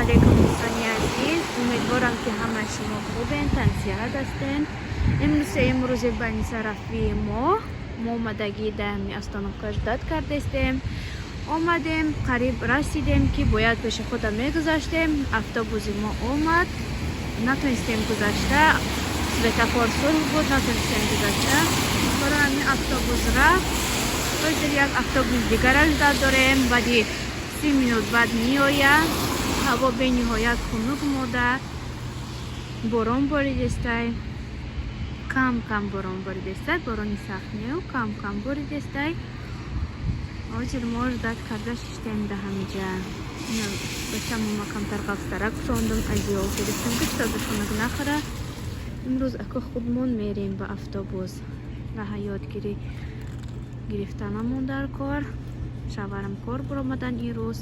Алейкум, дӯстони азиз. Умедворам, ки ҳама шумо хубен, тансиҳат ҳастен. Имрӯз сеюм рӯзи больница рафтии мо. Мо омадагӣ дар остановка ждать кардестем. Омадем, қариб расидем, ки бояд пешехода мегузаштем. Автобуси мо омад, натонистем гузашта. Светофор сурх буд, натонистем гузашта. Барои ҳамин автобус рафт. Ҳозир як автобус дигара ждать дорем, баъди 30 минут баъд меояд. Ҳаво бениҳоят хунук мода, борон боридестай, кам кам борон боридестай, борони сахт неу, кам кам боридестай. Ҳозир мо ждать карда шиштем да ҳамиҷа. Бачамома камтар қафтарак пӯшондум, одеял гирифтем, ки чтобы хунук нахӯра. Имрӯз ако худмон мерем ба автобус. Раҳа ёдгирӣ гирифтанамон дар кор. Шаварам кор буромадан ин рӯз.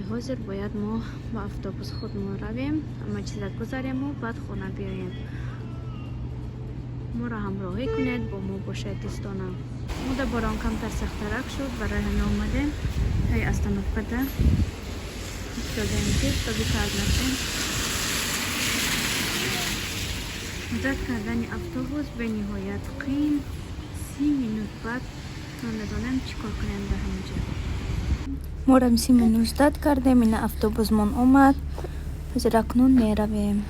Ҳозир бояд мо ба автобус худмон равем, ҳама чиза гузарему баъд хона биёем. Моро ҳамроҳӣ кунед, бо мо бошед, дӯстонам. Мода борон камтар сахтарак шуд, барои ҳамин омадем ҳай остановкада истодаем, ки чтобы кард нашем. Ждать кардани автобус бениҳоят қиин. 30 минут баъд намедонем, чӣ кор кунем дар ҳаминҷа. Морам 30 минут ждать кардем, ина автобусмон омад. Ҳозир акнун меравем.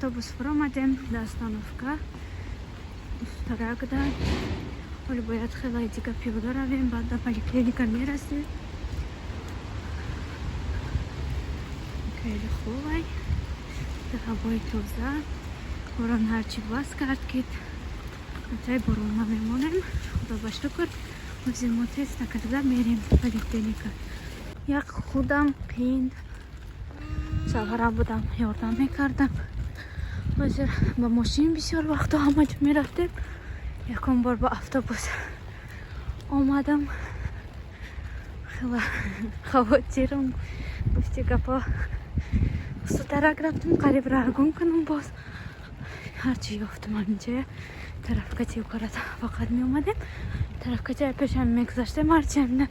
Автобус фуромадем дар остановка таракда. Ҳоло бояд хеле дига пиёда равем, баъд ба поликлиника мерасем. Хеле хубай, дар ҳавои тоза. Борон ҳарчи бас кард, ки таи борон намемонем, худо ба шукр. Ҳозир мо теста карда мерем поликлиника. Як худам қиин, шавҳарам будам, ёрдам мекардам. Ҳозир ба мошин бисёр вақтҳо ҳама ҷо мерафтем. Якум бор ба автобус омадам, хела хавотирам, гуфти гапо. Сутарак рафтам, қариб раҳ гум кунам. Боз ҳарчи ёфтам ҳаминҷая тарафкати карата фақат меомадем, тарафкати пешам мегузаштем. Ҳарчи ҳамина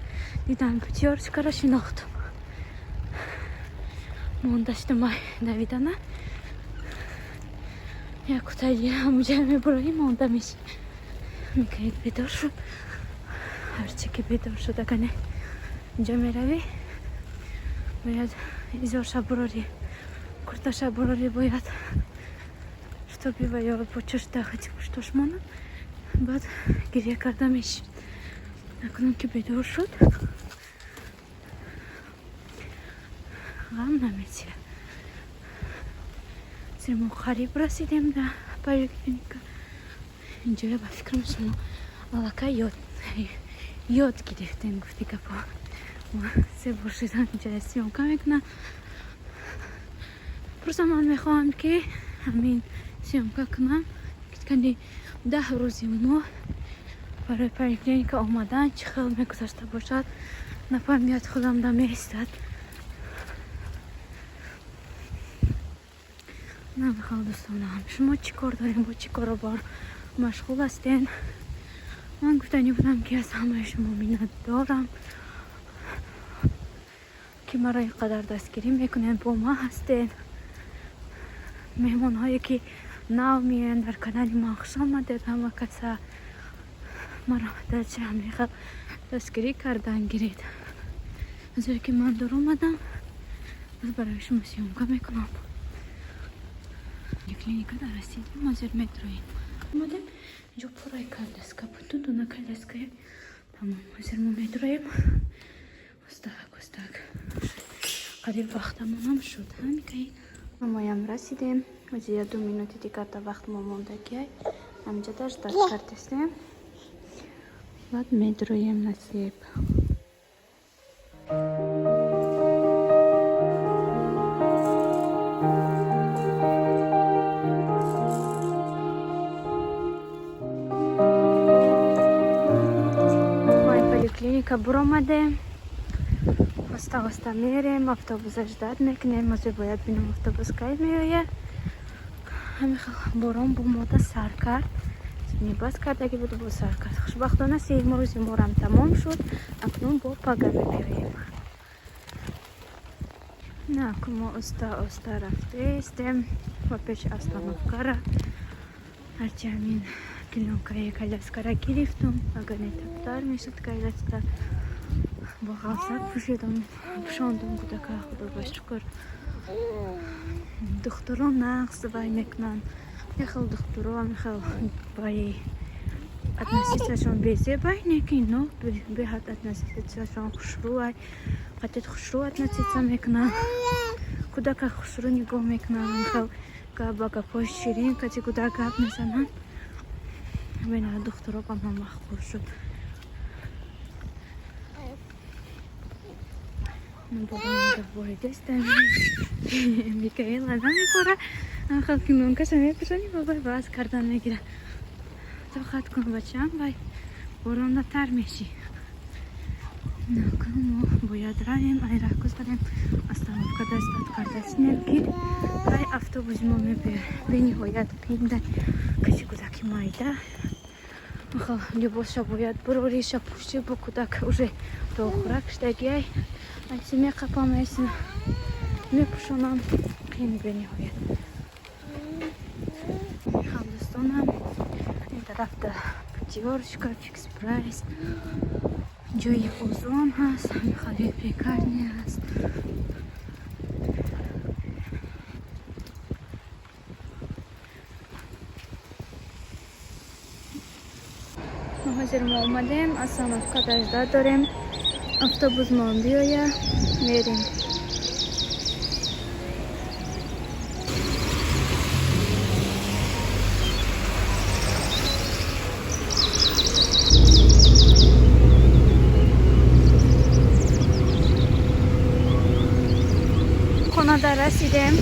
дидам, пятёрочкара шинохтам. Монда шудам давидана. Як кутаи ҳамуҷа мебуроӣ, монда меши. Микаил бедор шуд. Ҳарчи ки бедор шуд, агане инҷо меравӣ, бояд изорша бурорӣ, курташа бурорӣ, бояд чтобы ва ё почашта хати пуштош монад. Баъд гиря карда мешид. Акнун ки бедор шуд, ғам наметиҳад. Зер мо қариб расидем да поликлиника. Инҷоя ба фикрам, шумо аллакай ёд гирифтем, гуфти гапо. Се бор шидан инҷоя съёмка мекунам. Просто ман мехоҳам, ки ҳамин съёмка кунам, кани 10 рӯзи мо барои поликлиника омадан чӣ хел мегузашта бошад. Напамият худам да меистад. Намехоҳам, дӯстонам. Шумо чӣ кор дорем, бо чӣ кору бор машғул ҳастен? Ман гуфтанӣ будам, ки аз ҳамаи шумо миннатдорам, ки маро ин қадар дастгирӣ мекунед, бо ман ҳастед. Меҳмонҳое, ки нав меоянд дар канали ман, хуш омадед ҳама каса. Маро дар чӣ ҳамихел дастгирӣ кардан гиред. Ҳозир ки ман дур омадам, боз барои шумо съёмка мекунам. Поликлиника да расидем, ҳозир метроем. Омадем, инҷо пурай коляска буд, ду дона коляскае. Тамом, ҳозир мо метроем. Остак, остак. Қариб вақтамонам шуд, ҳа, Микаил? Моям расидем. Ҳозир я 2 минути дигар да вақт мо мондагиай. Ҳаминҷа ждать кардестем. Баъд медроем насиб. Поликлиника буромадем. Оста оста мерем, автобуса ждать мекунем. Ҳозир бояд бинам автобус кай меояд. Ҳамин хел борон бо мода сар кард. Нибас кардаги буд, бо сар кард. Хушбахтона сеюм рӯзи морам тамом шуд. Акнун бо пага мебиёем. На, мо оста оста рафтаистем ба пеши остановкара. Ҳарчи ҳамин пелёнкаи коляскара гирифтум, агар не таптар мешуд коляска. Бо ғафзак пӯшидам, пӯшондум кӯдака, худо ба шукр. Духтурон нағз вай мекунанд. Яхел духтуро ҳамихел вай относиться безебай, лекин но беҳад относиться хушрӯай. Қатит хушрӯ относиться мекунанд. Кӯдака хушрӯ нигоҳ мекунанд. Ҳамихел гап ба гапҳои ширин кати кӯдак гап мезананд. Бена духтуро ба ман маъқул шуд. Бобам Микаэла намекора. Хел пилонкаша мепӯшонӣ, бобай баъз кардан мегира. Тоқат кун бачаам, вай боронда тар мешӣ. Накун мо бояд равем, ай раҳ гузарем, остановка ждать кардасинем, ки вай автобуси мо мебиёяд. Бениҳоят қинда каси кӯдаки майда. Хел либосша бояд бурориша пӯшӣ, бо кӯдак уже то хӯрак шудагиай. Айси меқапам, айси мепӯшонам. Қин бениҳоят. Хел дӯстонам, ин тарафта Пятёрочка, Фикс Прайс, ҷои Озон ҳаст, хеле пекарня ҳаст. Ҳозир мо омадем, остановка ждать дорем. Автобус мо биёя, мерем. Хонада расидем,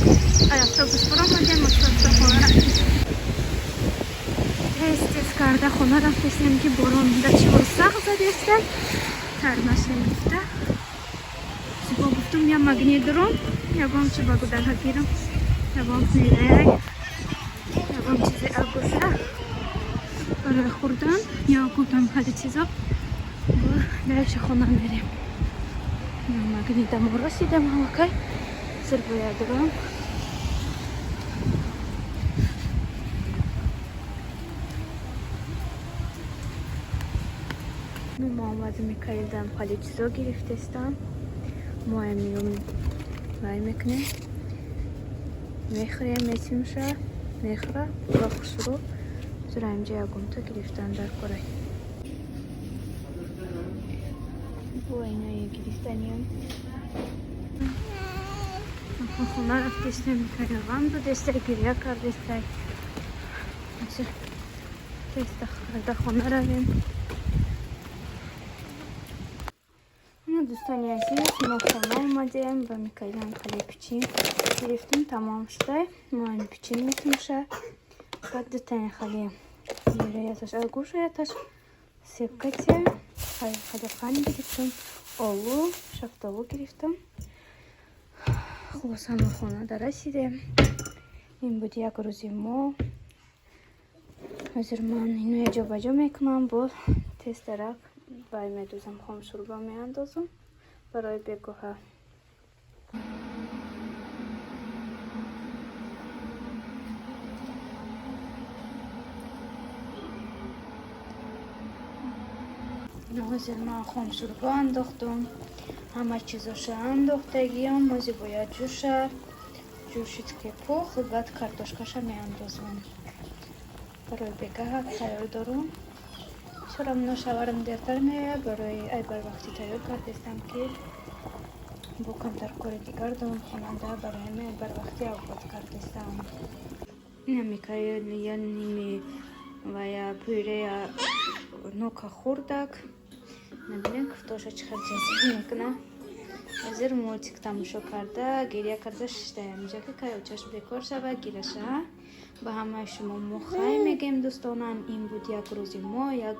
автобус баромадем, оста хона рафтем. Тез тез карда хона рафтесем, ки борон дачиво сахт задеста. Тар нашем гуфта. Бо гуфтум я Магнит дором, ягон чи ба кӯдака гирам, ягон пюре, ягон чизи агуша барои хӯрдан, ё гуфтам хеле чизо. Бо дальше хона мерем. Магнитамо расидем аллакай. Сир бояд дорам. Мо омадем Микаилдам хеле чизо гирифтестам. Мо миём вай мекунем. Мехӯрем, месимша, мехӯра ва хушрӯ. Зура инҷа ягонта гирифтан дар корай. Бо инаи гирифтаниям. Хона рафтестем, Микаил ғам додестай, гиря кардестай. Теста карда хона равем. Дӯстони азиз, мо хона омадем ба Микаилам хеле пичин гирифтем, тамом шуда. Мо ин пичин метумша. Баъд дутаи хеле зираяташ агӯшаяташ себкате, хеле қанд гирифтем, олу, шафтолу гирифтем. Хулоса мо хона дарасидем. Ин буд як рӯзи мо. Ҳозир ман иноя ҷобаҷо мекунам, бо тезтарак вай медузам, хомшӯрба меандозам барои бегоҳа. Ҳозир ман хомшӯрба андохтум, ҳама чизоша андохтагиам. Ҳозир бояд ҷӯша, ҷӯшид ки пухт, баъд картошкаша меандозам. Барои бегаҳа тайёр дорум. Чорам но шаварам дертар меояд, барои ай бар вақти тайёр кардестам, ки Бо камтар кори дигар дорам хонанда, барои ҳамин барвақти овқат кардастам. Инамикая ними вая пюрея нока хӯрдак. Набинем, куфтоша чӣ хел ҷазб мекуна. Ҳозир мультик тамошо карда, гиря карда шиштаям инҷа, ки кай очаш бекор шава, гираша. Ба ҳамаи шумо мо хай мегӯем, дӯстонам. Ин буд як рӯзи мо, як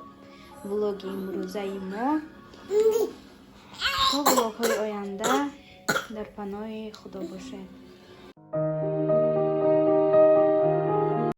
влоги имрӯзаи мо. То влогҳои оянда дар паноҳи Худо бошед.